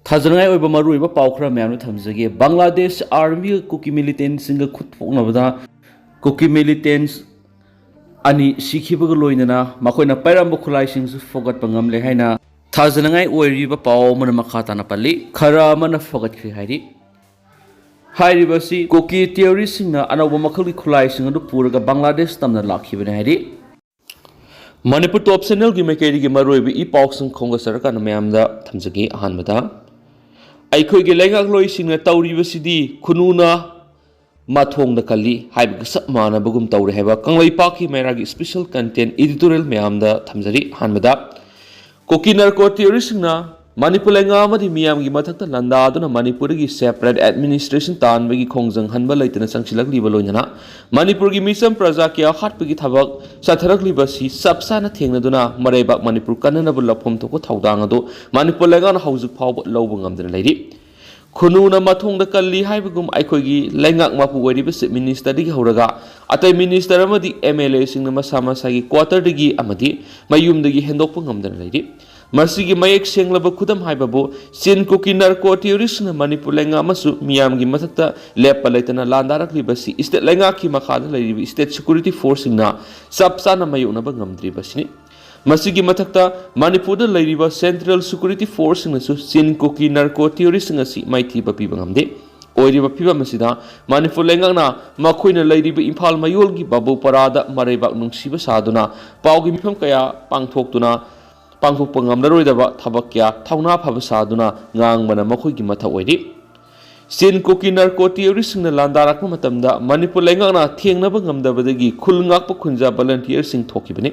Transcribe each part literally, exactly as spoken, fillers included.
ꯊꯥꯖꯅꯤꯡꯉꯥꯏ ꯑꯣꯏꯕ ꯃꯔꯨꯑꯣꯏꯕ ꯄꯥꯎ ꯈꯔ ꯃꯌꯥꯝ ꯑꯃ ꯊꯝꯖꯒꯦ꯫ ꯕꯪꯒ꯭ꯂꯥꯗꯦꯁ ꯑꯥꯔꯃꯤꯒ ꯀꯨꯀꯤ ꯃꯤꯂꯤꯇꯦꯟꯁꯤꯡꯒ ꯈꯨꯠ ꯊꯣꯛꯅꯕꯗ ꯀꯨꯀꯤ ꯃꯤꯂꯤꯇꯦꯟꯁ ꯑꯅꯤ ꯁꯤꯈꯤꯕꯒ ꯂꯣꯏꯅꯅ ꯃꯈꯣꯏꯅ ꯄꯥꯏꯔꯝꯕ ꯈꯨꯠꯂꯥꯏꯁꯤꯡꯁꯨ ꯐꯒꯠꯄ ꯉꯝꯂꯦ ꯍꯥꯏꯅ ꯊꯥꯖꯅꯤꯡꯉꯥꯏ ꯑꯣꯏꯔꯤꯕ ꯄꯥꯎ ꯑꯃꯅ ꯃꯈꯥ ꯇꯥꯅ ꯄꯜꯂꯤ꯫ ꯈꯔ ꯑꯃꯅ ꯐꯒꯠꯈ꯭ꯔꯦ ꯍꯥꯏꯔꯤ꯫ ꯍꯥꯏꯔꯤꯕꯁꯤ ꯀꯨꯀꯤ ꯇꯦꯔꯣꯔꯤꯁꯁꯤꯡꯅ ꯑꯅꯧꯕ ꯃꯈꯜꯒꯤ ꯈꯨꯠꯂꯥꯏꯁꯤꯡ ꯑꯗꯨ ꯄꯨꯔꯒ ꯕꯪꯒ꯭ꯂꯥꯗꯦꯁ ꯇꯝꯅ ꯂꯥꯛꯈꯤꯕꯅꯤ ꯍꯥꯏꯔꯤ꯫ ꯃꯅꯤꯄꯨꯔ ꯇꯣꯞ ꯆꯦꯅꯦꯜꯒꯤ ꯃꯥꯏꯀꯩꯗꯒꯤ ꯃꯔꯨꯑꯣꯏꯕ ꯏ ꯄꯥꯎꯁꯤꯡ ꯈꯣꯝꯒꯠꯆꯔꯀꯥꯟꯗ ꯃꯌꯥꯝꯗ ꯊꯝꯖꯒꯦ꯫ ꯑꯍꯥꯟꯕꯗ, ꯑꯩꯈꯣꯏꯒꯤ ꯂꯩꯉꯥꯛꯂꯣꯏꯁꯤꯡꯅ ꯇꯧꯔꯤꯕꯁꯤꯗꯤ ꯈꯨꯅꯨꯅ ꯃꯊꯣꯡꯗ ꯀꯜꯂꯤ ꯍꯥꯏꯕꯒ ꯆꯞ ꯃꯥꯟꯅꯕꯒꯨꯝ ꯇꯧꯔꯦ ꯍꯥꯏꯕ ꯀꯪꯂꯩꯄꯥꯛꯀꯤ ꯃꯩꯔꯥꯒꯤ special content editorial ꯃꯌꯥꯝꯗ ꯊꯝꯖꯔꯤ꯫ ꯑꯍꯥꯟꯕꯗ, ꯀꯨꯀꯤ ꯅꯥꯔꯀꯣ ꯇꯦꯔꯣꯔꯤꯁꯁꯤꯡꯅ ꯃꯅꯤꯄꯨꯔ ꯂꯩꯉꯥꯛ ꯑꯃꯗꯤ ꯃꯤꯌꯥꯝꯒꯤ ꯃꯊꯛꯇ ꯂꯥꯟꯗꯥꯗꯨꯅ ꯃꯅꯤꯄꯨꯔꯗꯒꯤ separate administration ꯇꯥꯟꯕꯒꯤ ꯈꯣꯡꯖꯪ ꯍꯟꯕ ꯂꯩꯇꯅ ꯆꯪꯁꯤꯜꯂꯛꯂꯤꯕ ꯂꯣꯏꯅꯅ ꯃꯅꯤꯄꯨꯔꯒꯤ ꯃꯤꯆꯝ ꯄ꯭ꯔꯖꯥ ꯀꯌꯥ ꯍꯥꯠꯄꯒꯤ ꯊꯕꯛ ꯆꯠꯊꯔꯛꯂꯤꯕꯁꯤ ꯆꯞ ꯆꯥꯅ ꯊꯦꯡꯅꯗꯨꯅ ꯃꯔꯩꯕꯥꯛ ꯃꯅꯤꯄꯨꯔ ꯀꯟꯅꯅꯕ ꯂꯧꯐꯝ ꯊꯣꯛꯄ ꯊꯧꯗꯥꯡ ꯑꯗꯨ ꯃꯅꯤꯄꯨꯔ ꯂꯩꯉꯥꯛꯅ ꯍꯧꯖꯤꯛ ꯐꯥꯎꯕ ꯂꯧꯕ ꯉꯝꯗꯅ ꯂꯩꯔꯤ꯫ ꯈꯨꯅꯨꯅ ꯃꯊꯣꯡꯗ ꯀꯜꯂꯤ ꯍꯥꯏꯕꯒꯨꯝ ꯑꯩꯈꯣꯏꯒꯤ ꯂꯩꯉꯥꯛ ꯃꯄꯨ ꯑꯣꯏꯔꯤꯕ Chief Ministerꯗꯒꯤ ꯍꯧꯔꯒ ꯑꯇꯩ Minister ꯑꯃꯗꯤ MLAꯁꯤꯡꯅ ꯃꯁꯥ ꯃꯁꯥꯒꯤ quarterꯗꯒꯤ ꯑꯃꯗꯤ ꯃꯌꯨꯝꯗꯒꯤ ꯍꯦꯟꯗꯣꯛꯄ ꯉꯝꯗꯅ ꯂꯩꯔꯤ꯫ ꯃꯁꯤꯒꯤ ꯃꯌꯦꯛ ꯁꯦꯡꯂꯕ ꯈꯨꯗꯝ ꯍꯥꯏꯕꯕꯨ ꯆꯤꯟ ꯀꯨꯀꯤ ꯅꯥꯔꯀꯣ ꯇꯦꯔꯣꯔꯤꯁꯁꯤꯡꯅ ꯃꯅꯤꯄꯨꯔ ꯂꯩꯉꯥꯛ ꯑꯃꯁꯨ ꯃꯤꯌꯥꯝꯒꯤ ꯃꯊꯛꯇ ꯂꯦꯞꯄ ꯂꯩꯇꯅ ꯂꯥꯟꯗꯥꯔꯛꯂꯤꯕꯁꯤ state ꯂꯩꯉꯥꯛꯀꯤ ꯃꯈꯥꯗ ꯂꯩꯔꯤꯕ state security forceꯁꯤꯡꯅ ꯆꯞ ꯆꯥꯅ ꯃꯥꯌꯣꯛꯅꯕ ꯉꯝꯗ꯭ꯔꯤꯕꯁꯤꯅꯤ꯫ ꯃꯁꯤꯒꯤ ꯃꯊꯛꯇ ꯃꯅꯤꯄꯨꯔꯗ ꯂꯩꯔꯤꯕ central security forceꯁꯤꯡꯅꯁꯨ ꯆꯤꯟ ꯀꯨꯀꯤ ꯅꯥꯔꯀꯣ ꯇꯦꯔꯣꯔꯤꯁꯁꯤꯡ ꯑꯁꯤ ꯃꯥꯏꯊꯤꯕ ꯄꯤꯕ ꯉꯝꯗꯦ꯫ ꯑꯣꯏꯔꯤꯕ ꯐꯤꯕꯝ ꯑꯁꯤꯗ ꯃꯅꯤꯄꯨꯔ ꯂꯩꯉꯥꯛꯅ ꯃꯈꯣꯏꯅ ꯂꯩꯔꯤꯕ ꯏꯝꯐꯥꯜ ꯃꯌꯣꯜꯒꯤ ꯕꯥꯕꯨꯄꯔꯥꯗ ꯃꯔꯩꯕꯥꯛ ꯅꯨꯡꯁꯤꯕ ꯁꯥꯗꯨꯅ ꯄꯥꯎꯒꯤ ꯃꯤꯐꯝ ꯀꯌꯥ ꯄꯥꯡꯊꯣꯛꯇꯨꯅ ꯄꯥꯡꯊꯣꯛꯄ ꯉꯝꯂꯔꯣꯏꯗꯕ ꯊꯕꯛ ꯀꯌꯥ ꯊꯧꯅꯥ ꯐꯕ ꯁꯥꯗꯨꯅ ꯉꯥꯡꯕꯅ ꯃꯈꯣꯏꯒꯤ ꯃꯊꯧ ꯑꯣꯏꯔꯤ꯫ ꯆꯤꯟ ꯀꯨꯀꯤ ꯅꯥꯔꯀꯣ ꯇꯦꯔꯣꯔꯤꯁꯁꯤꯡꯅ ꯂꯥꯟꯗꯥꯔꯛꯄ ꯃꯇꯝꯗ ꯃꯅꯤꯄꯨꯔ ꯂꯩꯉꯥꯛꯅ ꯊꯦꯡꯅꯕ ꯉꯝꯗꯕꯗꯒꯤ ꯈꯨꯜ ꯉꯥꯛꯄ ꯈꯨꯟꯖꯥ volunteerꯁꯤꯡ ꯊꯣꯛꯈꯤꯕꯅꯤ꯫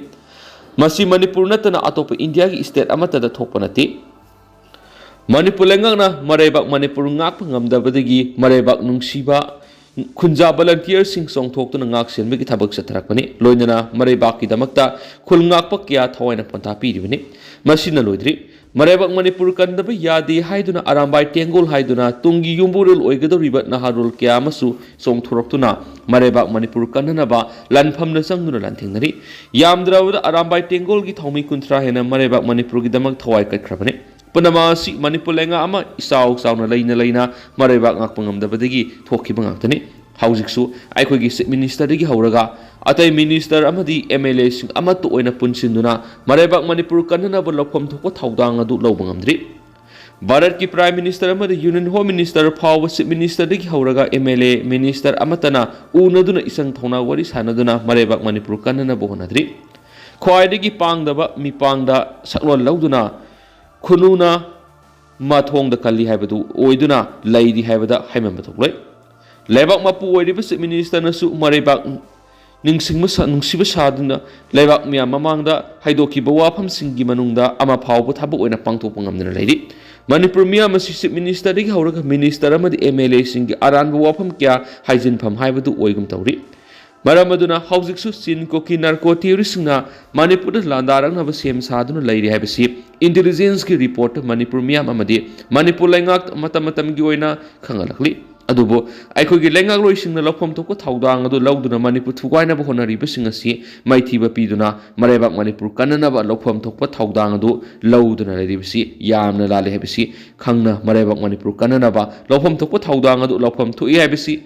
ꯃꯁꯤ ꯃꯅꯤꯄꯨꯔ ꯅꯠꯇꯅ ꯑꯇꯣꯞꯄ ꯏꯟꯗꯤꯌꯥꯒꯤ state ꯑꯃꯠꯇꯗ ꯊꯣꯛꯄ ꯅꯠꯇꯦ꯫ ꯃꯅꯤꯄꯨꯔ ꯂꯩꯉꯥꯛꯅ ꯃꯔꯩꯕꯥꯛ ꯃꯅꯤꯄꯨꯔ ꯉꯥꯛꯄ ꯉꯝꯗꯕꯗꯒꯤ ꯃꯔꯩꯕꯥꯛ ꯅꯨꯡꯁꯤꯕ ꯈꯨꯟꯖꯥ volunteerꯁꯤꯡ ꯆꯣꯡꯊꯣꯛꯇꯨꯅ ꯉꯥꯛ ꯁꯦꯟꯕꯒꯤ ꯊꯕꯛ ꯆꯠꯊꯔꯛꯄꯅꯤ꯫ ꯂꯣꯏꯅꯅ ꯃꯔꯩꯕꯥꯛꯀꯤꯗꯃꯛꯇ ꯈꯨꯜ ꯉꯥꯛꯄ ꯀꯌꯥ ꯊꯋꯥꯏꯅ ꯄꯣꯟꯊꯥ ꯄꯤꯔꯤꯕꯅꯤ꯫ ꯃꯁꯤꯅ ꯂꯣꯏꯗ꯭ꯔꯤ꯫ ꯃꯔꯩꯕꯥꯛ ꯃꯅꯤꯄꯨꯔ ꯀꯟꯗꯕ ꯌꯥꯗꯦ ꯍꯥꯏꯗꯨꯅ ꯑꯔꯥꯝꯕꯥꯏ ꯇꯦꯡꯒꯣꯜ ꯍꯥꯏꯗꯨꯅ ꯇꯨꯡꯒꯤ ꯌꯨꯝꯕꯨꯔꯦꯜ ꯑꯣꯏꯒꯗꯧꯔꯤꯕ ꯅꯍꯥꯔꯣꯜ ꯀꯌꯥ ꯑꯃꯁꯨ ꯆꯣꯡꯊꯣꯔꯛꯇꯨꯅ ꯃꯔꯩꯕꯥꯛ ꯃꯅꯤꯄꯨꯔ ꯀꯟꯅꯅꯕ ꯂꯥꯟꯐꯝꯗ ꯆꯪꯗꯨꯅ ꯂꯥꯟꯊꯦꯡꯅꯔꯤ꯫ ꯌꯥꯝꯗ꯭ꯔꯕꯗ ꯑꯔꯥꯝꯕꯥꯏ ꯇꯦꯡꯒꯣꯜꯒꯤ ꯊꯧꯃꯤ ꯀꯨꯟꯊ꯭ꯔꯥ ꯍꯦꯟꯅ ꯃꯔꯩꯕꯥꯛ ꯃꯅꯤꯄꯨꯔꯒꯤꯗꯃꯛ ꯊꯋꯥꯏ ꯀꯠꯈ꯭ꯔꯕꯅꯤ꯫ ꯄꯨꯝꯅꯃꯛ ꯑꯁꯤ ꯃꯅꯤꯄꯨꯔ ꯂꯩꯉꯥꯛ ꯑꯃ ꯏꯆꯥꯎ ꯆꯥꯎꯅ ꯂꯩꯅ ꯂꯩꯅ ꯃꯔꯩꯕꯥꯛ ꯉꯥꯛꯄ ꯉꯝꯗꯕꯗꯒꯤ ꯊꯣꯛꯈꯤꯕ ꯉꯥꯛꯇꯅꯤ꯫ ꯍꯧꯖꯤꯛꯁꯨ ꯑꯩꯈꯣꯏꯒꯤ ꯆꯤꯐ ꯃꯤꯅꯤꯁꯇꯔꯗꯒꯤ ꯍꯧꯔꯒ ꯑꯇꯩ ꯃꯤꯅꯤꯁꯇꯔ ꯑꯃꯗꯤ ꯑꯦꯝ ꯑꯦꯜ ꯑꯦꯁꯤꯡ ꯑꯃꯠꯇ ꯑꯣꯏꯅ ꯄꯨꯟꯁꯤꯟꯗꯨꯅ ꯃꯔꯩꯕꯥꯛ ꯃꯅꯤꯄꯨꯔ ꯀꯟꯅꯅꯕ ꯂꯧꯐꯝ ꯊꯣꯛꯄ ꯊꯧꯗꯥꯡ ꯑꯗꯨ ꯂꯧꯕ ꯉꯝꯗ꯭ꯔꯤ꯫ ꯚꯥꯔꯠꯀꯤ ꯄ꯭ꯔꯥꯏꯝ ꯃꯤꯅꯤꯁꯇꯔ ꯑꯃꯗꯤ ꯌꯨꯅꯤꯌꯟ ꯍꯣꯝ ꯃꯤꯅꯤꯁꯇꯔ ꯐꯥꯎꯕ ꯆꯤꯐ ꯃꯤꯅꯤꯁꯇꯔꯗꯒꯤ ꯍꯧꯔꯒ ꯑꯦꯝ ꯑꯦꯜ ꯑꯦ ꯃꯤꯅꯤꯁꯇꯔ ꯑꯃꯠꯇꯅ ꯎꯅꯗꯨꯅ ꯏꯆꯪ ꯊꯧꯅꯥ ꯋꯥꯔꯤ ꯁꯥꯟꯅꯗꯨꯅ ꯃꯔꯩꯕꯥꯛ ꯃꯅꯤꯄꯨꯔ ꯀꯟꯅꯅꯕ ꯍꯣꯠꯅꯗ꯭ꯔꯤ꯫ ꯈ꯭ꯋꯥꯏꯗꯒꯤ ꯄꯥꯡꯗꯕ ꯃꯤꯄꯥꯡꯗ ꯁꯛꯂꯣꯟ ꯂꯧꯗꯨꯅ ꯈꯨꯅꯨꯅ ꯃꯊꯣꯡꯗ ꯀꯜꯂꯤ ꯍꯥꯏꯕꯗꯨ ꯑꯣꯏꯗꯨꯅ ꯂꯩꯔꯤ ꯍꯥꯏꯕꯗ ꯍꯥꯏꯃꯟꯕ ꯊꯣꯛꯂꯣꯏ꯫ ꯂꯩꯕꯥꯛ ꯃꯄꯨ ꯑꯣꯏꯔꯤꯕ ꯆꯤꯐ ꯃꯤꯅꯤꯁꯇꯔꯅꯁꯨ ꯃꯔꯩꯕꯥꯛ ꯅꯤꯡꯁꯤꯡꯕ ꯁꯥ-, ꯅꯨꯡꯁꯤꯕ ꯁꯥꯗꯨꯅ ꯂꯩꯕꯥꯛ ꯃꯤꯌꯥꯝ ꯃꯃꯥꯡꯗ ꯍꯥꯏꯗꯣꯛꯈꯤꯕ ꯋꯥꯐꯝꯁꯤꯡꯒꯤ ꯃꯅꯨꯡꯗ ꯑꯃ ꯐꯥꯎꯕ ꯊꯕꯛ ꯑꯣꯏꯅ ꯄꯥꯡꯊꯣꯛꯄ ꯉꯝꯗꯅ ꯂꯩꯔꯤ꯫ ꯃꯅꯤꯄꯨꯔ ꯃꯤꯌꯥꯝ ꯑꯁꯤ ꯆꯤꯐ ꯃꯤꯅꯤꯁꯇꯔꯗꯒꯤ ꯍꯧꯔꯒ ꯃꯤꯅꯤꯁꯇꯔ ꯑꯃꯗꯤ ꯑꯦꯝ ꯑꯦꯜ ꯑꯦꯁꯤꯡꯒꯤ ꯑꯔꯥꯟꯕ ꯋꯥꯐꯝ ꯀꯌꯥ ꯍꯥꯏꯖꯤꯟꯐꯝ ꯍꯥꯏꯕꯗꯨ ꯑꯣꯏꯒꯨꯝ ꯇꯧꯔꯤ꯫ ꯃꯔꯝ ꯑꯗꯨꯅ ꯍꯧꯖꯤꯛꯁꯨ ꯆꯤꯟ ꯀꯣꯀꯤ ꯅꯥꯔꯀꯣ ꯇꯦꯔꯣꯔꯤꯁꯁꯤꯡꯅ ꯃꯅꯤꯄꯨꯔꯗ ꯂꯥꯟꯗꯥꯔꯛꯅꯕ ꯁꯦꯝ ꯁꯥꯗꯨꯅ ꯂꯩꯔꯤ ꯍꯥꯏꯕꯁꯤ ꯏꯟꯇꯦꯂꯤꯖꯦꯟꯁꯀꯤ ꯔꯤꯄꯣꯔꯠꯇ ꯃꯅꯤꯄꯨꯔ ꯃꯤꯌꯥꯝ ꯑꯃꯗꯤ ꯃꯅꯤꯄꯨꯔ ꯂꯩꯉꯥꯛ ꯃꯇꯝ ꯃꯇꯝꯒꯤ ꯑꯣꯏꯅ ꯈꯪꯍꯜꯂꯛꯂꯤ꯫ ꯑꯗꯨꯕꯨ ꯑꯩꯈꯣꯏꯒꯤ ꯂꯩꯉꯥꯛꯂꯣꯏꯁꯤꯡꯅ ꯂꯧꯐꯝ ꯊꯣꯛꯄ ꯊꯧꯗꯥꯡ ꯑꯗꯨ ꯂꯧꯗꯨꯅ ꯃꯅꯤꯄꯨꯔ ꯊꯨꯒꯥꯏꯅꯕ ꯍꯣꯠꯅꯔꯤꯕꯁꯤꯡ ꯑꯁꯤ ꯃꯥꯏꯊꯤꯕ ꯄꯤꯗꯨꯅ ꯃꯔꯩꯕꯥꯛ ꯃꯅꯤꯄꯨꯔ ꯀꯟꯅꯅꯕ ꯂꯧꯐꯝ ꯊꯣꯛꯄ ꯊꯧꯗꯥꯡ ꯑꯗꯨ ꯂꯧꯗꯨꯅ ꯂꯩꯔꯤꯕꯁꯤ ꯌꯥꯝꯅ ꯂꯥꯜꯂꯤ ꯍꯥꯏꯕꯁꯤ ꯈꯪꯅ ꯃꯔꯩꯕꯥꯛ ꯃꯅꯤꯄꯨꯔ ꯀꯟꯅꯅꯕ ꯂꯧꯐꯝ ꯊꯣꯛꯄ ꯊꯧꯗꯥꯡ ꯑꯗꯨ ꯂꯧꯐꯝ ꯊꯣꯛꯏ ꯍꯥꯏꯕꯁꯤ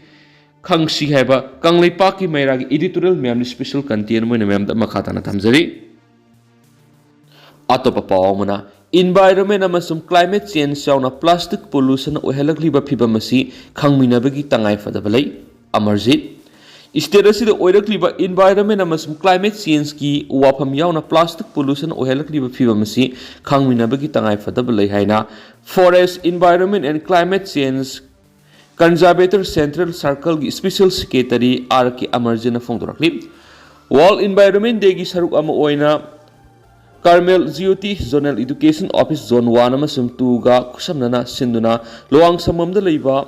ꯈꯪꯁꯤ ꯍꯥꯏꯕ ꯀꯪꯂꯩꯄꯥꯛꯀꯤ ꯃꯩꯔꯥꯒꯤ editorial ꯃꯌꯥꯝꯗꯤ special content ꯑꯣꯏꯅ ꯃꯌꯥꯝꯗ ꯃꯈꯥ ꯇꯥꯅ ꯊꯝꯖꯔꯤ꯫ ꯑꯇꯣꯞꯄ ꯄꯥꯎ ꯑꯃꯅ, environment ꯑꯃꯁꯨꯡ climate change ꯌꯥꯎꯅ plastic pollution ꯑꯣꯏꯍꯜꯂꯛꯂꯤꯕ ꯐꯤꯚꯝ ꯑꯁꯤ ꯈꯪꯃꯤꯟꯅꯕꯒꯤ ꯇꯉꯥꯏ ꯐꯗꯕ ꯂꯩ꯫ ꯑꯃꯔꯖꯤꯠ, state ꯑꯁꯤꯗ ꯑꯣꯏꯔꯛꯂꯤꯕ environment ꯑꯃꯁꯨꯡ climate changeꯀꯤ ꯋꯥꯐꯝ ꯌꯥꯎꯅ plastic pollution ꯑꯣꯏꯍꯜꯂꯛꯂꯤꯕ ꯐꯤꯚꯝ ꯑꯁꯤ ꯈꯪꯃꯤꯟꯅꯕꯒꯤ ꯇꯉꯥꯏ ꯐꯗꯕ ꯂꯩ ꯍꯥꯏꯅ Forest, Environment and Climate Change Conservator Central Circleꯒꯤ special secretary R K ꯑꯃꯔꯖꯤꯠꯅ ꯐꯣꯡꯗꯣꯔꯛꯂꯤ꯫ World Environment Dayꯒꯤ ꯁꯔꯨꯛ ꯑꯃ ꯑꯣꯏꯅ Carmel Jyoti Zonal Education Office Zone one ꯑꯃꯁꯨꯡ twoꯒ ꯈꯨꯠꯁꯝꯅꯅ ꯁꯤꯟꯗꯨꯅ ꯂꯨꯋꯥꯡꯁꯪꯕꯝꯗ ꯂꯩꯕ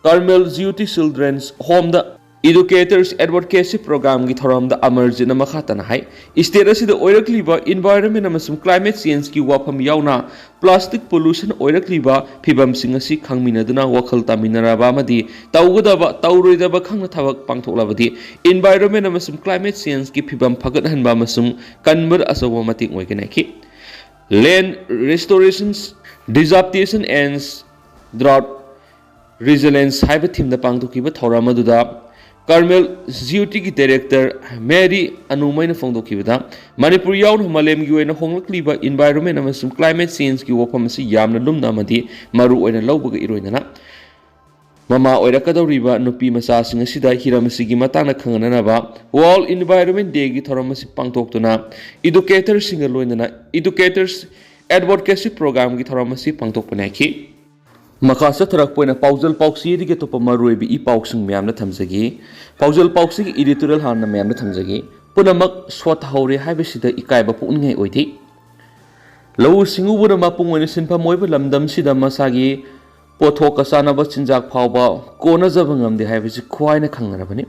Carmel Jyoti Children's Homeꯗ Educators Advocacy Programꯒꯤ ꯊꯧꯔꯝꯗ ꯑꯃꯔꯖꯤꯠꯅ ꯃꯈꯥ ꯇꯥꯅ ꯍꯥꯏ, state ꯑꯁꯤꯗ ꯑꯣꯏꯔꯛꯂꯤꯕ environment ꯑꯃꯁꯨꯡ climate changeꯀꯤ ꯋꯥꯐꯝ ꯌꯥꯎꯅ plastic pollution ꯑꯣꯏꯔꯛꯂꯤꯕ ꯐꯤꯚꯝꯁꯤꯡ ꯑꯁꯤ ꯈꯪꯃꯤꯟꯅꯗꯨꯅ ꯋꯥꯈꯜ ꯇꯥꯃꯤꯟꯅꯔꯕ ꯑꯃꯗꯤ ꯇꯧꯒꯗꯕ, ꯇꯧꯔꯣꯏꯗꯕ ꯈꯪꯅ ꯊꯕꯛ ꯄꯥꯡꯊꯣꯛꯂꯕꯗꯤ environment ꯑꯃꯁꯨꯡ climate changeꯀꯤ ꯐꯤꯚꯝ ꯐꯒꯠꯍꯟꯕ ꯑꯃꯁꯨꯡ ꯀꯟꯕꯗ ꯑꯆꯧꯕ ꯃꯇꯦꯡ ꯑꯣꯏꯒꯅꯤ ꯍꯥꯏꯈꯤ꯫ Land Restoration Dissertation and Drought Resilience ꯍꯥꯏꯕ ꯊꯤꯝꯗ ꯄꯥꯡꯊꯣꯛꯈꯤꯕ ꯊꯧꯔꯝ ꯑꯗꯨꯗ ꯀꯥꯔꯃꯦꯜ ꯖꯤꯌꯨꯇꯤꯒꯤ ꯗꯥꯏꯔꯦꯛꯇꯔ ꯃꯦꯔꯤ ꯑꯅꯨꯃꯩꯅ ꯐꯣꯡꯗꯣꯛꯈꯤꯕꯗ, ꯃꯅꯤꯄꯨꯔ ꯌꯥꯎꯅ ꯃꯥꯂꯦꯝꯒꯤ ꯑꯣꯏꯅ ꯍꯣꯡꯂꯛꯂꯤꯕ environment ꯑꯃꯁꯨꯡ climate changeꯒꯤ ꯋꯥꯐꯝ ꯑꯁꯤ ꯌꯥꯝꯅ ꯂꯨꯝꯅ ꯑꯃꯗꯤ ꯃꯔꯨ ꯑꯣꯏꯅ ꯂꯧꯕꯒ ꯏꯔꯣꯏꯅꯅ ꯃꯃꯥ ꯑꯣꯏꯔꯛꯀꯗꯧꯔꯤꯕ ꯅꯨꯄꯤ ꯃꯆꯥꯁꯤꯡ ꯑꯁꯤꯗ ꯍꯤꯔꯝ ꯑꯁꯤꯒꯤ ꯃꯇꯥꯡꯗ ꯈꯪꯍꯟꯅꯅꯕ World Environment Dayꯒꯤ ꯊꯧꯔꯝ ꯑꯁꯤ ꯄꯥꯡꯊꯣꯛꯇꯨꯅ educatorꯁꯤꯡꯒ ꯂꯣꯏꯅꯅ Educators Advocacy Programꯒꯤ ꯊꯧꯔꯝ ꯑꯁꯤ ꯄꯥꯡꯊꯣꯛꯄꯅꯤ ꯍꯥꯏꯈꯤ꯫ ꯃꯈꯥ ꯆꯠꯊꯔꯛꯄ ꯑꯣꯏꯅ ꯄꯥꯎꯖꯦꯜ ꯄꯥꯎꯆꯦꯗꯒꯤ ꯑꯇꯣꯞꯄ ꯃꯔꯨꯑꯣꯏꯕ ꯏ ꯄꯥꯎꯁꯤꯡ ꯃꯌꯥꯝꯗ ꯊꯝꯖꯒꯦ꯫ ꯄꯥꯎꯖꯦꯜ ꯄꯥꯎꯆꯦꯒꯤ editorial ꯍꯥꯟꯅ ꯃꯌꯥꯝꯗ ꯊꯝꯖꯒꯦ꯫ ꯄꯨꯝꯅꯃꯛ ꯁꯣꯊꯍꯧꯔꯦ ꯍꯥꯏꯕꯁꯤꯗ ꯏꯀꯥꯏꯕ ꯄꯣꯛꯅꯤꯡꯉꯥꯏ ꯑꯣꯏꯗꯦ꯫ ꯂꯧꯎ ꯁꯤꯡꯎꯕꯅ ꯃꯄꯨꯡ ꯑꯣꯏꯅ ꯁꯤꯟꯐꯝ ꯑꯣꯏꯕ ꯂꯝꯗꯝꯁꯤꯗ ꯃꯁꯥꯒꯤ ꯄꯣꯠꯊꯣꯛꯀ ꯆꯥꯅꯕ ꯆꯤꯟꯖꯥꯛ ꯐꯥꯎꯕ ꯀꯣꯟꯅꯖꯕ ꯉꯝꯗꯦ ꯍꯥꯏꯕꯁꯤ ꯈ꯭ꯋꯥꯏꯅ ꯈꯪꯅꯔꯕꯅꯤ꯫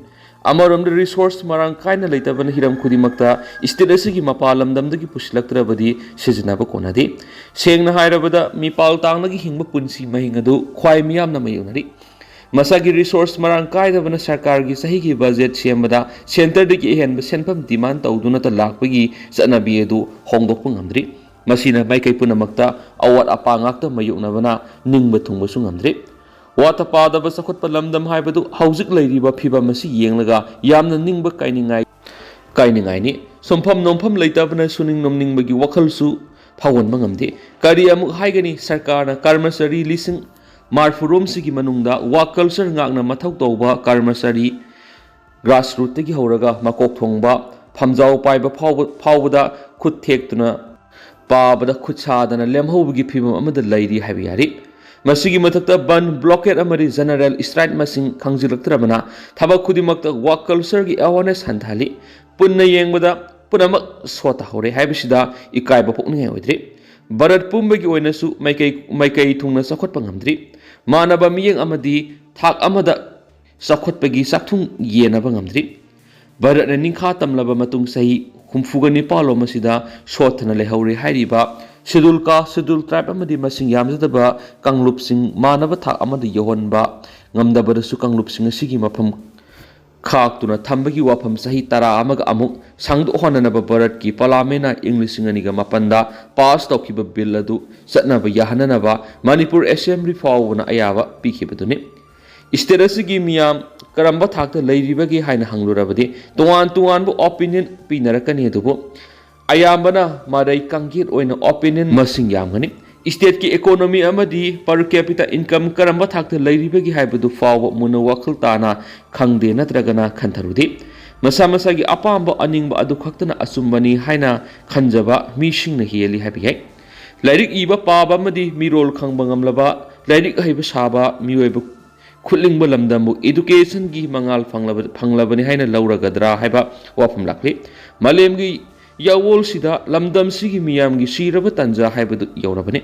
ꯑꯃꯔꯣꯝꯗ resource ꯃꯔꯥꯡ ꯀꯥꯏꯅ ꯂꯩꯇꯕꯅ ꯍꯤꯔꯝ ꯈꯨꯗꯤꯡꯃꯛꯇ state ꯑꯁꯤꯒꯤ ꯃꯄꯥꯟ ꯂꯝꯗꯝꯗꯒꯤ ꯄꯨꯁꯤꯜꯂꯛꯇ꯭ꯔꯕꯗꯤ ꯁꯤꯖꯤꯟꯅꯕ ꯀꯣꯟꯅꯗꯦ꯫ ꯁꯦꯡꯅ ꯍꯥꯏꯔꯕꯗ ꯃꯤꯄꯥꯜ ꯇꯥꯡꯅꯒꯤ ꯍꯤꯡꯕ ꯄꯨꯟꯁꯤ ꯃꯍꯤꯡ ꯑꯗꯨ ꯈ꯭ꯋꯥꯏ ꯃꯤꯌꯥꯝꯅ ꯃꯥꯌꯣꯛꯅꯔꯤ꯫ ꯃꯁꯥꯒꯤ resource ꯃꯔꯥꯡ ꯀꯥꯏꯗꯕꯅ ꯁꯔꯀꯥꯔꯒꯤ ꯆꯍꯤꯒꯤ budget ꯁꯦꯝꯕꯗ centreꯗꯒꯤ ꯑꯍꯦꯟꯕ ꯁꯦꯟꯐꯝ demand ꯇꯧꯗꯨꯅꯇ ꯂꯥꯛꯄꯒꯤ ꯆꯠꯅꯕꯤ ꯑꯗꯨ ꯍꯣꯡꯗꯣꯛꯄ ꯉꯝꯗ꯭ꯔꯤ꯫ ꯃꯁꯤꯅ ꯃꯥꯏꯀꯩ ꯄꯨꯝꯅꯃꯛꯇ ꯑꯋꯥꯠ ꯑꯄꯥ ꯉꯥꯛꯇ ꯃꯥꯌꯣꯛꯅꯕꯅ ꯅꯤꯡꯕ ꯊꯨꯡꯕꯁꯨ ꯉꯝꯗ꯭ꯔꯤ꯫ ꯋꯥꯠꯇ ꯄꯥꯗꯕ ꯆꯥꯎꯈꯠꯄ ꯂꯝꯗꯝ ꯍꯥꯏꯕꯗꯨ ꯍꯧꯖꯤꯛ ꯂꯩꯔꯤꯕ ꯐꯤꯚꯝ ꯑꯁꯤ ꯌꯦꯡꯂꯒ ꯌꯥꯝꯅ ꯅꯤꯡꯕ ꯀꯥꯏꯅꯤꯡꯉꯥꯏ, ꯀꯥꯏꯅꯤꯡꯉꯥꯏꯅꯤ꯫ ꯁꯨꯝꯐꯝ ꯅꯣꯝꯐꯝ ꯂꯩꯇꯕꯅ ꯁꯨꯅꯤꯡ ꯅꯣꯝꯅꯤꯡꯕꯒꯤ ꯋꯥꯈꯜꯁꯨ ꯐꯥꯎꯍꯟꯕ ꯉꯝꯗꯦ꯫ ꯀꯔꯤ ꯑꯃꯨꯛ ꯍꯥꯏꯒꯅꯤ? ꯁꯔꯀꯥꯔꯅ ꯀꯔꯃꯆꯥꯔꯤ ꯂꯤꯁꯤꯡ ꯃꯔꯐꯨ ꯔꯣꯝꯁꯤꯒꯤ ꯃꯅꯨꯡꯗ work culture ꯉꯥꯛꯅ ꯃꯊꯧ ꯇꯧꯕ ꯀꯔꯃꯆꯥꯔꯤ grassrootꯇꯒꯤ ꯍꯧꯔꯒ ꯃꯀꯣꯛ ꯊꯣꯡꯕ ꯐꯝꯖꯥꯎ ꯄꯥꯏꯕ ꯐꯥꯎꯕ, ꯐꯥꯎꯕꯗ ꯈꯨꯠ ꯊꯦꯛꯇꯨꯅ ꯄꯥꯕꯗ ꯈꯨꯠ ꯁꯥꯗꯅ ꯂꯦꯝꯍꯧꯕꯒꯤ ꯐꯤꯚꯝ ꯑꯃꯗ ꯂꯩꯔꯤ ꯍꯥꯏꯕ ꯌꯥꯔꯤ꯫ ꯃꯁꯤꯒꯤ ꯃꯊꯛꯇ ꯕꯟ, blockade ꯑꯃꯗꯤ general strike ꯃꯁꯤꯡ ꯈꯪꯖꯤꯜꯂꯛꯇ꯭ꯔꯕꯅ ꯊꯕꯛ ꯈꯨꯗꯤꯡꯃꯛꯇ work cultureꯒꯤ awareness ꯍꯟꯊꯍꯜꯂꯤ꯫ ꯄꯨꯟꯅ ꯌꯦꯡꯕꯗ ꯄꯨꯝꯅꯃꯛ ꯁꯣꯊꯍꯧꯔꯦ ꯍꯥꯏꯕꯁꯤꯗ ꯏꯀꯥꯏꯕ ꯄꯣꯛꯅꯤꯡꯉꯥꯏ ꯑꯣꯏꯗ꯭ꯔꯤ꯫ ꯚꯥꯔꯠ ꯄꯨꯝꯕꯒꯤ ꯑꯣꯏꯅꯁꯨ ꯃꯥꯏꯀꯩ, ꯃꯥꯏꯀꯩ ꯊꯨꯡꯅ ꯆꯥꯎꯈꯠꯄ ꯉꯝꯗ꯭ꯔꯤ꯫ ꯃꯥꯟꯅꯕ ꯃꯤꯠꯌꯦꯡ ꯑꯃꯗꯤ ꯊꯥꯛ ꯑꯃꯗ ꯆꯥꯎꯈꯠꯄꯒꯤ ꯆꯥꯛꯊꯨꯡ ꯌꯦꯟꯅꯕ ꯉꯝꯗ꯭ꯔꯤ꯫ ꯚꯥꯔꯠꯅ ꯅꯤꯡꯈꯥ ꯇꯝꯂꯕ ꯃꯇꯨꯡ ꯆꯍꯤ ꯍꯨꯝꯐꯨꯒ ꯅꯤꯄꯥꯜ ꯂꯣꯝ ꯑꯁꯤꯗ ꯁꯣꯠꯊꯅ ꯂꯩꯍꯧꯔꯦ ꯍꯥꯏꯔꯤꯕ schedule caste, schedule tribe ꯑꯃꯗꯤ ꯃꯁꯤꯡ ꯌꯥꯝꯖꯗꯕ ꯀꯥꯡꯂꯨꯞꯁꯤꯡ ꯃꯥꯟꯅꯕ ꯊꯥꯛ ꯑꯃꯗ ꯌꯧꯍꯟꯕ ꯉꯝꯗꯕꯗꯁꯨ ꯀꯥꯡꯂꯨꯞꯁꯤꯡ ꯑꯁꯤꯒꯤ ꯃꯐꯝ ꯈꯥꯛꯇꯨꯅ ꯊꯝꯕꯒꯤ ꯋꯥꯐꯝ ꯆꯍꯤ ꯇꯔꯥ ꯑꯃꯒ ꯑꯃꯨꯛ ꯁꯥꯡꯗꯣꯛꯍꯟꯅꯅꯕ ꯚꯥꯔꯠꯀꯤ ꯄꯥꯔꯂꯥꯃꯦꯟꯅ ꯏꯪ ꯂꯤꯁꯤꯡ ꯑꯅꯤꯒ ꯃꯥꯄꯟꯗ ꯄꯥꯁ ꯇꯧꯈꯤꯕ ꯕꯤꯜ ꯑꯗꯨ ꯆꯠꯅꯕ ꯌꯥꯍꯟꯅꯅꯕ ꯃꯅꯤꯄꯨꯔ ꯑꯦꯁꯦꯝꯕ꯭ꯂꯤ ꯐꯥꯎꯕꯅ ꯑꯌꯥꯕ ꯄꯤꯈꯤꯕꯗꯨꯅꯤ꯫ ꯁ꯭ꯇꯦꯠ ꯑꯁꯤꯒꯤ ꯃꯤꯌꯥꯝ ꯀꯔꯝꯕ ꯊꯥꯛꯇ ꯂꯩꯔꯤꯕꯒꯦ ꯍꯥꯏꯅ ꯍꯪꯂꯨꯔꯕꯗꯤ ꯇꯣꯉꯥꯟ ꯇꯣꯉꯥꯟꯕ ꯑꯣꯄꯤꯅꯤꯌꯟ ꯄꯤꯅꯔꯛꯀꯅꯤ, ꯑꯗꯨꯕꯨ ꯑꯌꯥꯝꯕꯅ ꯃꯔꯩ ꯀꯥꯡꯒꯦꯠ ꯑꯣꯏꯅ ꯑꯣꯄꯤꯅꯤꯌꯟ ꯃꯁꯤꯡ ꯌꯥꯝꯒꯅꯤ꯫ ꯁ꯭ꯇꯦꯠꯀꯤ ꯏꯀꯣꯅꯣꯃꯤ ꯑꯃꯗꯤ per capita income ꯀꯔꯝꯕ ꯊꯥꯛꯇ ꯂꯩꯔꯤꯕꯒꯦ ꯍꯥꯏꯕꯗꯨ ꯐꯥꯎꯕ ꯃꯨꯟꯅ ꯋꯥꯈꯜ ꯇꯥꯅ ꯈꯪꯗꯦ ꯅꯠꯇ꯭ꯔꯒꯅ ꯈꯟꯊꯔꯨꯗꯦ꯫ ꯃꯁꯥ ꯃꯁꯥꯒꯤ ꯑꯄꯥꯝꯕ ꯑꯅꯤꯡꯕ ꯑꯗꯨ ꯈꯛꯇꯅ ꯑꯆꯨꯝꯕꯅꯤ ꯍꯥꯏꯅ ꯈꯟꯖꯕ ꯃꯤꯁꯤꯡꯅ ꯍꯦꯜꯂꯤ ꯍꯥꯏꯕ ꯌꯥꯏ꯫ ꯂꯥꯏꯔꯤꯛ ꯏꯕ ꯄꯥꯕ ꯑꯃꯗꯤ ꯃꯤꯔꯣꯜ ꯈꯪꯕ ꯉꯝꯂꯕ, ꯂꯥꯏꯔꯤꯛ ꯍꯩꯕ ꯁꯥꯕ ꯃꯤꯑꯣꯏꯕ ꯈꯨꯠꯂꯤꯡꯕ ꯂꯝꯗꯝꯕꯨ educationꯒꯤ ꯃꯉꯥꯜ ꯐꯪꯂꯕ-, ꯐꯪꯂꯕꯅꯤ ꯍꯥꯏꯅ ꯂꯧꯔꯒꯗ꯭ꯔꯥ ꯍꯥꯏꯕ ꯋꯥꯐꯝ ꯂꯥꯛꯂꯤ꯫ ꯃꯥꯂꯦꯝꯒꯤ ꯌꯥꯋꯣꯜꯁꯤꯗ ꯂꯝꯗꯝꯁꯤꯒꯤ ꯃꯤꯌꯥꯝꯒꯤ ꯁꯤꯔꯕ ꯇꯟꯖꯥ ꯍꯥꯏꯕꯗꯨ ꯌꯧꯔꯕꯅꯤ꯫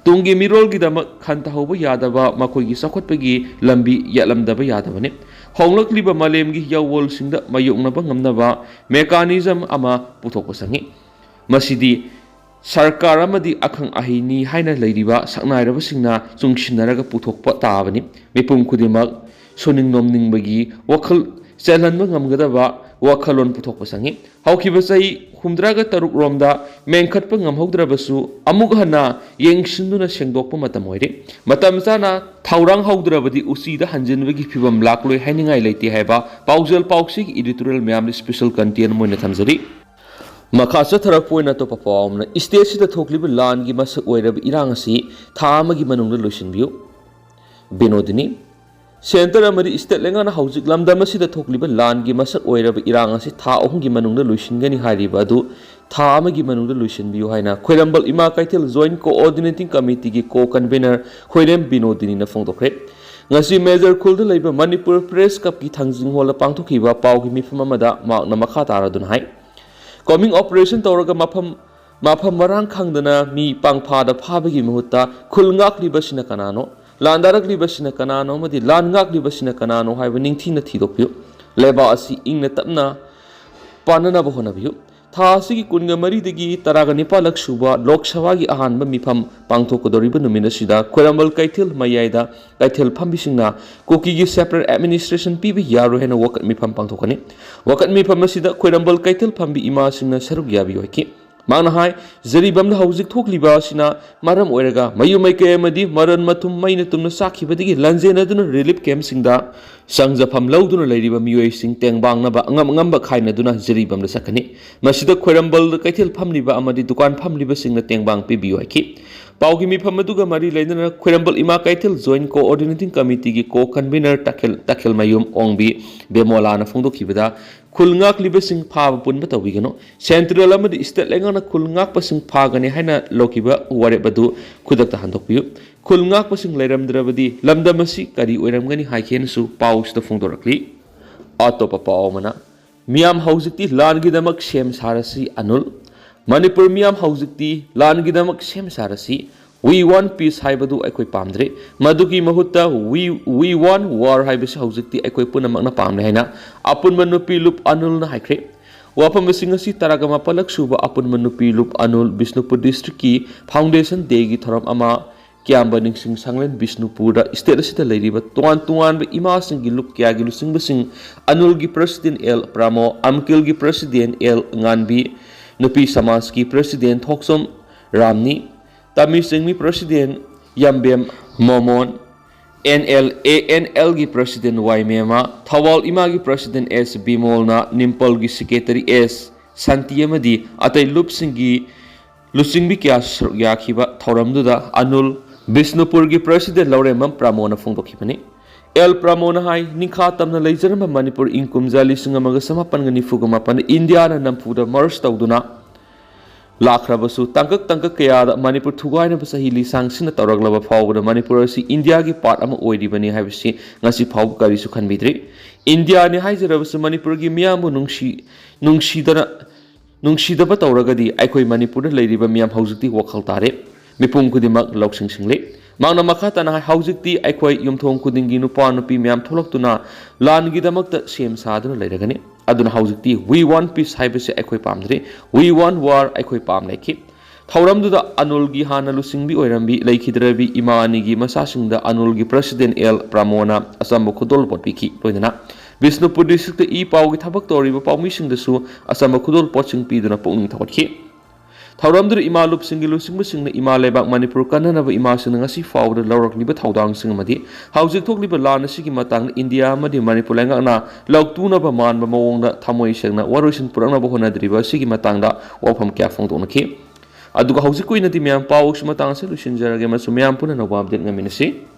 ꯇꯨꯡꯒꯤ ꯃꯤꯔꯣꯜꯒꯤꯗꯃꯛ ꯈꯟꯊꯍꯧꯕ ꯌꯥꯗꯕ, ꯃꯈꯣꯏꯒꯤ ꯆꯥꯎꯈꯠꯄꯒꯤ ꯂꯝꯕꯤ ꯌꯥꯠꯂꯝꯗꯕ ꯌꯥꯗꯕꯅꯤ꯫ ꯍꯣꯡꯂꯛꯂꯤꯕ ꯃꯥꯂꯦꯝꯒꯤ ꯌꯥꯋꯣꯜꯁꯤꯡꯗ ꯃꯥꯌꯣꯛꯅꯕ ꯉꯝꯅꯕ mechanism ꯑꯃ ꯄꯨꯊꯣꯛꯄ ꯆꯪꯏ꯫ ꯃꯁꯤꯗꯤ ꯁꯔꯀꯥꯔ ꯑꯃꯗꯤ ꯑꯈꯪ ꯑꯍꯩꯅꯤ ꯍꯥꯏꯅ ꯂꯩꯔꯤꯕ ꯁꯛꯅꯥꯏꯔꯕꯁꯤꯡꯅ ꯆꯨꯡꯁꯤꯟꯅꯔꯒ ꯄꯨꯊꯣꯛꯄ ꯇꯥꯕꯅꯤ꯫ ꯃꯤꯄꯨꯝ ꯈꯨꯗꯤꯡꯃꯛ ꯁꯨꯅꯤꯡ ꯅꯣꯝꯅꯤꯡꯕꯒꯤ ꯋꯥꯈꯜ ꯆꯦꯜꯍꯟꯕ ꯉꯝꯒꯗꯕ ꯋꯥꯈꯜꯂꯣꯟ ꯄꯨꯊꯣꯛꯄ ꯆꯪꯏ꯫ ꯍꯧꯈꯤꯕ ꯆꯍꯤ ꯍꯨꯝꯗ꯭ꯔꯥꯒ ꯇꯔꯨꯛ ꯔꯣꯝꯗ ꯃꯦꯟꯈꯠꯄ ꯉꯝꯍꯧꯗ꯭ꯔꯕꯁꯨ, ꯑꯃꯨꯛ ꯍꯟꯅ ꯌꯦꯡꯁꯤꯟꯗꯨꯅ ꯁꯦꯡꯗꯣꯛꯄ ꯃꯇꯝ ꯑꯣꯏꯔꯦ꯫ ꯃꯇꯝ ꯆꯥꯅ ꯊꯧꯔꯥꯡ ꯍꯧꯗ꯭ꯔꯕꯗꯤ ꯎꯆꯤꯗ ꯍꯟꯖꯤꯟꯕꯒꯤ ꯐꯤꯕꯝ ꯂꯥꯛꯂꯣꯏ ꯍꯥꯏꯅꯤꯡꯉꯥꯏ ꯂꯩꯇꯦ ꯍꯥꯏꯕ ꯄꯥꯎꯖꯦꯜ ꯄꯥꯎꯆꯦꯒꯤ editorial ꯃꯌꯥꯝꯗ special content ꯑꯃ ꯑꯣꯏꯅ ꯊꯝꯖꯔꯤ꯫ ꯃꯈꯥ ꯆꯠꯊꯔꯛꯄ ꯑꯣꯏꯅ ꯑꯇꯣꯞꯄ ꯄꯥꯎ ꯑꯃꯅ, ꯁ꯭ꯇꯦꯠꯁꯤꯗ ꯊꯣꯛꯂꯤꯕ ꯂꯥꯟꯒꯤ ꯃꯁꯛ ꯑꯣꯏꯔꯕ ꯏꯔꯥꯡ ꯑꯁꯤ ꯊꯥ ꯑꯃꯒꯤ ꯃꯅꯨꯡꯗ ꯂꯣꯏꯁꯤꯟꯕꯤꯌꯨ꯫ ꯕꯤꯅꯣꯗꯤꯅꯤ, ꯁꯦꯟꯇꯔ ꯑꯃꯗꯤ ꯁ꯭ꯇꯦꯠ ꯂꯩꯉꯥꯛꯅ ꯍꯧꯖꯤꯛ ꯂꯝꯗꯝ ꯑꯁꯤꯗ ꯊꯣꯛꯂꯤꯕ ꯂꯥꯟꯒꯤ ꯃꯁꯛ ꯑꯣꯏꯔꯕ ꯏꯔꯥꯡ ꯑꯁꯤ ꯊꯥ ꯑꯍꯨꯝꯒꯤ ꯃꯅꯨꯡꯗ ꯂꯣꯏꯁꯤꯟꯒꯅꯤ ꯍꯥꯏꯔꯤꯕ ꯑꯗꯨ ꯊꯥ ꯑꯃꯒꯤ ꯃꯅꯨꯡꯗ ꯂꯣꯏꯁꯤꯟꯕꯤꯌꯨ ꯍꯥꯏꯅ ꯈ꯭ꯋꯥꯏꯔꯝꯕꯝ ꯏꯃꯥ ꯀꯩꯊꯦꯜ Joint Coordinating Committeeꯒꯤ co-convener ꯈꯣꯏꯔꯦꯝ ꯕꯤꯅꯣꯗꯤꯅꯤꯅ ꯐꯣꯡꯗꯣꯛꯈ꯭ꯔꯦ꯫ ꯉꯁꯤ ꯃꯦꯖꯔ ꯈꯨꯜꯗ ꯂꯩꯕ ꯃꯅꯤꯄꯨꯔ ꯄ꯭ꯔꯦꯁ ꯀ꯭ꯂꯕꯀꯤ ꯊꯥꯡꯖꯤꯡ ꯍꯣꯜꯗ ꯄꯥꯡꯊꯣꯛꯈꯤꯕ ꯄꯥꯎꯒꯤ ꯃꯤꯐꯝ ꯑꯃꯗ ꯃꯍꯥꯛꯅ ꯃꯈꯥ ꯇꯥꯔꯗꯨꯅ ꯍꯥꯏ, Combing operation ꯇꯧꯔꯒ ꯃꯐꯝ, ꯃꯐꯝ ꯃꯔꯥꯡ ꯈꯪꯗꯅ ꯃꯤ ꯄꯪꯐꯥꯗ ꯐꯥꯕꯒꯤ ꯃꯍꯨꯠꯇ ꯈꯨꯜ ꯉꯥꯛꯂꯤꯕꯁꯤꯅ ꯀꯅꯥꯅꯣ, ꯂꯥꯟꯗꯥꯔꯛꯂꯤꯕꯁꯤꯅ ꯀꯅꯥꯅꯣ ꯑꯃꯗꯤ ꯂꯥꯟ ꯉꯥꯛꯂꯤꯕꯁꯤꯅ ꯀꯅꯥꯅꯣ ꯍꯥꯏꯕ ꯅꯤꯡꯊꯤꯅ ꯊꯤꯗꯣꯛꯄꯤꯌꯨ꯫ ꯂꯩꯕꯥꯛ ꯑꯁꯤ ꯏꯪꯅ ꯇꯞꯅ ꯄꯥꯟꯅꯅꯕ ꯍꯣꯠꯅꯕꯤꯌꯨ꯫ ꯊꯥ ꯑꯁꯤꯒꯤ ꯀꯨꯟꯒ ꯃꯔꯤꯗꯒꯤ ꯇꯔꯥꯒ ꯅꯤꯄꯥꯜꯂꯛ ꯁꯨꯕ ꯂꯣꯛ ꯁꯚꯥꯒꯤ ꯑꯍꯥꯟꯕ ꯃꯤꯐꯝ ꯄꯥꯡꯊꯣꯛꯀꯗꯧꯔꯤꯕ ꯅꯨꯃꯤꯠ ꯑꯁꯤꯗ ꯈ꯭ꯋꯥꯏꯔꯝꯕꯟ ꯀꯩꯊꯦꯜ ꯃꯌꯥꯏꯗ ꯀꯩꯊꯦꯜ ꯐꯝꯕꯤꯁꯤꯡꯅ ꯀꯨꯀꯤꯒꯤ separate administration ꯄꯤꯕ ꯌꯥꯔꯣꯏ ꯍꯥꯏꯅ ꯋꯥꯀꯠ ꯃꯤꯐꯝ ꯄꯥꯡꯊꯣꯛꯀꯅꯤ꯫ ꯋꯥꯀꯠ ꯃꯤꯐꯝ ꯑꯁꯤꯗ ꯈ꯭ꯋꯥꯏꯔꯝꯕꯟ ꯀꯩꯊꯦꯜ ꯐꯝꯕꯤ ꯏꯃꯥꯁꯤꯡꯅ ꯁꯔꯨꯛ ꯌꯥꯕꯤꯌꯨ ꯍꯥꯏꯈꯤ꯫ ꯃꯍꯥꯛꯅ ꯍꯥꯏ, ꯖꯤꯔꯤꯕꯥꯝꯗ ꯍꯧꯖꯤꯛ ꯊꯣꯛꯂꯤꯕ ꯑꯁꯤꯅ ꯃꯔꯝ ꯑꯣꯏꯔꯒ ꯃꯌꯨꯝ ꯃꯀꯩ ꯑꯃꯗꯤ ꯃꯔꯟ ꯃꯊꯨꯝ ꯃꯩꯅ ꯇꯨꯝꯅ ꯆꯥꯛꯈꯤꯕꯗꯒꯤ ꯂꯥꯟꯖꯦꯟꯅꯗꯨꯅ relief camp ꯁꯤꯡꯗ ꯆꯪꯖꯐꯝ ꯂꯧꯗꯨꯅ ꯂꯩꯔꯤꯕ ꯃꯤꯑꯣꯏꯁꯤꯡ ꯇꯦꯡꯕꯥꯡꯅꯕ ꯑꯉꯝ ꯑꯉꯝꯕ ꯈꯥꯏꯅꯗꯨꯅ ꯖꯤꯔꯤꯕꯥꯝꯗ ꯆꯠꯀꯅꯤ꯫ ꯃꯁꯤꯗ ꯈ꯭ꯋꯥꯏꯔꯝꯕꯟꯗ ꯀꯩꯊꯦꯜ ꯐꯝꯂꯤꯕ ꯑꯃꯗꯤ ꯗꯨꯀꯥꯟ ꯐꯝꯂꯤꯕꯁꯤꯡꯅ ꯇꯦꯡꯕꯥꯡ ꯄꯤꯕꯤꯌꯨ ꯍꯥꯏꯈꯤ꯫ ꯄꯥꯎꯒꯤ ꯃꯤꯐꯝ ꯑꯗꯨꯒ ꯃꯔꯤ ꯂꯩꯅꯅ ꯈ꯭ꯋꯥꯏꯔꯝꯕꯟ ꯏꯃꯥ ꯀꯩꯊꯦꯜ Joint Coordinating Committee ꯒꯤ co convenor ꯇꯈꯦꯜ, ꯇꯈꯦꯜꯃꯌꯨꯝ ꯑꯣꯡꯕꯤ ꯕꯦꯃꯣꯂꯥꯅ ꯐꯣꯡꯗꯣꯛꯈꯤꯕꯗ, ꯈꯨꯜ ꯉꯥꯛꯂꯤꯕꯁꯤꯡ ꯐꯥꯕ ꯄꯨꯟꯕ ꯇꯧꯕꯤꯒꯅꯨ꯫ Central ꯑꯃꯗꯤ state ꯂꯩꯉꯥꯛꯅ ꯈꯨꯜ ꯉꯥꯛꯄꯁꯤꯡ ꯐꯥꯒꯅꯤ ꯍꯥꯏꯅ ꯂꯧꯈꯤꯕ ꯋꯥꯔꯦꯞ ꯑꯗꯨ ꯈꯨꯗꯛꯇ ꯍꯟꯗꯣꯛꯄꯤꯌꯨ꯫ ꯈꯨꯜ ꯉꯥꯛꯄꯁꯤꯡ ꯂꯩꯔꯝꯗ꯭ꯔꯕꯗꯤ ꯂꯝꯗꯝ ꯑꯁꯤ ꯀꯔꯤ ꯑꯣꯏꯔꯝꯒꯅꯤ ꯍꯥꯏꯈꯤ ꯍꯥꯏꯅꯁꯨ ꯄꯥꯎꯁꯤꯗ ꯐꯣꯡꯗꯣꯔꯛꯂꯤ꯫ ꯑꯇꯣꯞꯄ ꯄꯥꯎ ꯑꯃꯅ, ꯃꯤꯌꯥꯝ ꯍꯧꯖꯤꯛꯇꯤ ꯂꯥꯟꯒꯤꯗꯃꯛ ꯁꯦꯝ ꯁꯥꯔꯁꯤ ꯑꯅꯨꯜ꯫ ꯃꯅꯤꯄꯨꯔ ꯃꯤꯌꯥꯝ ꯍꯧꯖꯤꯛꯇꯤ ꯂꯥꯟꯒꯤꯗꯃꯛ ꯁꯦꯝ ꯁꯥꯔꯁꯤ꯫ We want peace ꯍꯥꯏꯕꯗꯨ ꯑꯩꯈꯣꯏ ꯄꯥꯝꯗ꯭ꯔꯦ꯫ ꯃꯗꯨꯒꯤ ꯃꯍꯨꯠꯇ we, we want war ꯍꯥꯏꯕꯁꯤ ꯍꯧꯖꯤꯛꯇꯤ ꯑꯩꯈꯣꯏ ꯄꯨꯝꯅꯃꯛꯅ ꯄꯥꯝꯂꯦ ꯍꯥꯏꯅ ꯑꯄꯨꯟꯕ ꯅꯨꯄꯤ ꯂꯨꯞ ꯑꯅꯨꯜꯅ ꯍꯥꯏꯈ꯭ꯔꯦ꯫ ꯋꯥꯐꯝ ꯑꯁꯤꯡ ꯑꯁꯤ ꯇꯔꯥꯒ ꯃꯥꯄꯜꯂꯛ ꯁꯨꯕ ꯑꯄꯨꯟꯕ ꯅꯨꯄꯤ ꯂꯨꯞ ꯑꯅꯨꯜ ꯕꯤꯁꯅꯨꯄꯨꯔ district ꯀꯤ Foundation Day ꯒꯤ ꯊꯧꯔꯝ ꯑꯃ ꯀꯤꯌꯥꯝꯕ ꯅꯤꯡꯁꯤꯡ ꯁꯪꯂꯦꯟ ꯕꯤꯁꯅꯨꯄꯨꯔꯗ state ꯑꯁꯤꯗ ꯂꯩꯔꯤꯕ ꯇꯣꯉꯥꯟ ꯇꯣꯉꯥꯟꯕ ꯏꯃꯥꯁꯤꯡꯒꯤ ꯂꯨꯞ ꯀꯌꯥꯒꯤ ꯂꯨꯆꯤꯡꯕꯁꯤꯡ, ꯑꯅꯨꯜꯒꯤ president ꯑꯦꯜ ꯄ꯭ꯔꯥꯃꯣ, ꯑꯝꯀꯤꯜꯒꯤ president ꯑꯦꯜ ꯉꯥꯟꯕꯤ, ꯅꯨꯄꯤ ꯁꯃꯥꯖꯀꯤ president ꯊꯣꯛꯆꯣꯝ ꯔꯥꯝꯅꯤ, ꯇꯥꯃꯤ ꯆꯤꯡꯃꯤ president Yambem Momon, N L A N ꯑꯦꯜꯒꯤ president ꯋꯥꯏ ꯃꯦꯃꯥ, ꯊꯧꯕꯥꯜ ꯏꯃꯥꯒꯤ president ꯑꯦꯁ ꯕꯤꯃꯣꯜꯅ, ꯅꯤꯝꯄꯜꯒꯤ secretary ꯑꯦꯁ ꯁꯥꯟꯇꯤ ꯑꯃꯗꯤ ꯑꯇꯩ ꯂꯨꯞꯁꯤꯡꯒꯤ ꯂꯨꯆꯤꯡꯕꯤ ꯀꯌꯥꯁꯨ ꯁꯔꯨꯛ ꯌꯥꯈꯤꯕ ꯊꯧꯔꯝꯗꯨꯗ ꯑꯅꯨꯜ, ꯕꯤꯁꯅꯨꯄꯨꯔꯒꯤ president ꯂꯧꯔꯦꯝꯕꯝ ꯄ꯭ꯔꯥꯃꯣꯅ ꯐꯣꯡꯗꯣꯛꯈꯤꯕꯅꯤ꯫ ꯑꯦꯜ ꯄ꯭ꯔꯥꯃꯣꯅ ꯍꯥꯏ, ꯅꯤꯡꯈꯥ ꯇꯝꯅ ꯂꯩꯖꯔꯝꯕ ꯃꯅꯤꯄꯨꯔ ꯏꯪ ꯀꯨꯝꯖꯥ ꯂꯤꯁꯤꯡ ꯑꯃꯒ ꯆꯃꯥꯄꯟꯒ ꯅꯤꯐꯨꯒ ꯃꯥꯄꯟꯗ ꯏꯟꯗꯤꯌꯥꯅ ꯅꯝꯐꯨꯗ merge ꯇꯧꯗꯨꯅ ꯂꯥꯛꯈ꯭ꯔꯕꯁꯨ, ꯇꯥꯡꯀꯛ ꯇꯥꯡꯀꯛ ꯀꯌꯥꯗ ꯃꯅꯤꯄꯨꯔ ꯊꯨꯒꯥꯏꯅꯕ ꯆꯍꯤ ꯂꯤꯁꯥꯡꯁꯤꯟꯅ ꯇꯧꯔꯛꯂꯕ ꯐꯥꯎꯕꯗ ꯃꯅꯤꯄꯨꯔ ꯑꯁꯤ ꯏꯟꯗꯤꯌꯥꯒꯤ part ꯑꯃ ꯑꯣꯏꯔꯤꯕꯅꯤ ꯍꯥꯏꯕꯁꯤ ꯉꯁꯤ ꯐꯥꯎꯕ ꯀꯔꯤꯁꯨ ꯈꯟꯕꯤꯗ꯭ꯔꯤ꯫ ꯏꯟꯗꯤꯌꯥꯅꯤ ꯍꯥꯏꯖꯔꯕꯁꯨ ꯃꯅꯤꯄꯨꯔꯒꯤ ꯃꯤꯌꯥꯝꯕꯨ ꯅꯨꯡꯁꯤ, ꯅꯨꯡꯁꯤꯗꯅ, ꯅꯨꯡꯁꯤꯗꯕ ꯇꯧꯔꯒꯗꯤ ꯑꯩꯈꯣꯏ ꯃꯅꯤꯄꯨꯔꯗ ꯂꯩꯔꯤꯕ ꯃꯤꯌꯥꯝ ꯍꯧꯖꯤꯛꯇꯤ ꯋꯥꯈꯜ ꯇꯥꯔꯦ꯫ ꯃꯤꯄꯨꯝ ꯈꯨꯗꯤꯡꯃꯛ ꯂꯧꯁꯤꯡ ꯁꯤꯡꯂꯤ꯫ ꯃꯍꯥꯛꯅ ꯃꯈꯥ ꯇꯥꯅ ꯍꯥꯏ, ꯍꯧꯖꯤꯛꯇꯤ ꯑꯩꯈꯣꯏ ꯌꯨꯝꯊꯣꯡ ꯈꯨꯗꯤꯡꯒꯤ ꯅꯨꯄꯥ ꯅꯨꯄꯤ ꯃꯌꯥꯝ ꯊꯣꯛꯂꯛꯇꯨꯅ ꯂꯥꯟꯒꯤꯗꯃꯛꯇ ꯁꯦꯝ ꯁꯥꯗꯨꯅ ꯂꯩꯔꯒꯅꯤ꯫ ꯑꯗꯨꯅ ꯍꯧꯖꯤꯛꯇꯤ "We want peace" ꯍꯥꯏꯕꯁꯦ ꯑꯩꯈꯣꯏ ꯄꯥꯝꯗ꯭ꯔꯦ, "We want war" ꯑꯩꯈꯣꯏ ꯄꯥꯝꯂꯩꯈꯤ꯫ ꯊꯧꯔꯝꯗꯨꯗ ꯑꯅꯨꯜꯒꯤ ꯍꯥꯟꯅ ꯂꯨꯆꯤꯡꯕꯤ ꯑꯣꯏꯔꯝꯕꯤ ꯂꯩꯈꯤꯗ꯭ꯔꯕꯤ ꯏꯃꯥ ꯑꯅꯤꯒꯤ ꯃꯆꯥꯁꯤꯡꯗ ꯑꯅꯨꯜꯒꯤ president ꯑꯦꯜ ꯄ꯭ꯔꯥꯃꯣꯅ ꯑꯆꯝꯕ ꯈꯨꯗꯣꯜꯄꯣꯠ ꯄꯤꯈꯤ꯫ ꯂꯣꯏꯅꯅ ꯕꯤꯁꯅꯨꯄꯨꯔ district ꯏ ꯄꯥꯎꯒꯤ ꯊꯕꯛ ꯇꯧꯔꯤꯕ ꯄꯥꯎꯃꯤꯁꯤꯡꯗꯁꯨ ꯑꯆꯝꯕ ꯈꯨꯗꯣꯜꯄꯣꯠꯁꯤꯡ ꯄꯤꯗꯨꯅ ꯄꯨꯛꯅꯤꯡ ꯊꯧꯒꯠꯈꯤ꯫ ꯊꯧꯔꯝꯗꯨꯗ ꯏꯃꯥ ꯂꯨꯞꯁꯤꯡꯒꯤ ꯂꯨꯆꯤꯡꯕꯁꯤꯡꯅ ꯏꯃꯥ ꯂꯩꯕꯥꯛ ꯃꯅꯤꯄꯨꯔ ꯀꯟꯅꯅꯕ ꯏꯃꯥꯁꯤꯡꯅ ꯉꯁꯤ ꯐꯥꯎꯕꯗ ꯂꯧꯔꯛꯂꯤꯕ ꯊꯧꯗꯥꯡꯁꯤꯡ ꯑꯃꯗꯤ ꯍꯧꯖꯤꯛ ꯊꯣꯛꯂꯤꯕ ꯂꯥꯟ ꯑꯁꯤꯒꯤ ꯃꯇꯥꯡꯗ ꯏꯟꯗꯤꯌꯥ ꯑꯃꯗꯤ ꯃꯅꯤꯄꯨꯔ ꯂꯩꯉꯥꯛꯅ ꯂꯧꯇꯨꯅꯕ ꯃꯥꯟꯕ ꯃꯑꯣꯡꯗ ꯊꯃꯣꯏ ꯁꯦꯡꯅ ꯋꯥꯔꯣꯏꯁꯤꯟ ꯄꯨꯔꯛꯅꯕ ꯍꯣꯠꯅꯗ꯭ꯔꯤꯕ ꯑꯁꯤꯒꯤ ꯃꯇꯥꯡꯗ ꯋꯥꯐꯝ ꯀꯌꯥ ꯐꯣꯡꯗꯣꯛꯅꯈꯤ꯫ ꯑꯗꯨꯒ ꯍꯧꯖꯤꯛꯀꯤ ꯑꯣꯏꯅꯗꯤ ꯃꯌꯥꯝ ꯄꯥꯎꯁꯤ ꯃꯇꯥꯡ ꯑꯁꯤꯗ ꯂꯣꯏꯁꯤꯟꯖꯔꯒꯦ, ꯃꯁꯨ ꯃꯌꯥꯝ ꯄꯨꯟꯅ ꯑꯅꯧꯕ update ꯉꯥꯏꯃꯤꯟꯅꯁꯤ꯫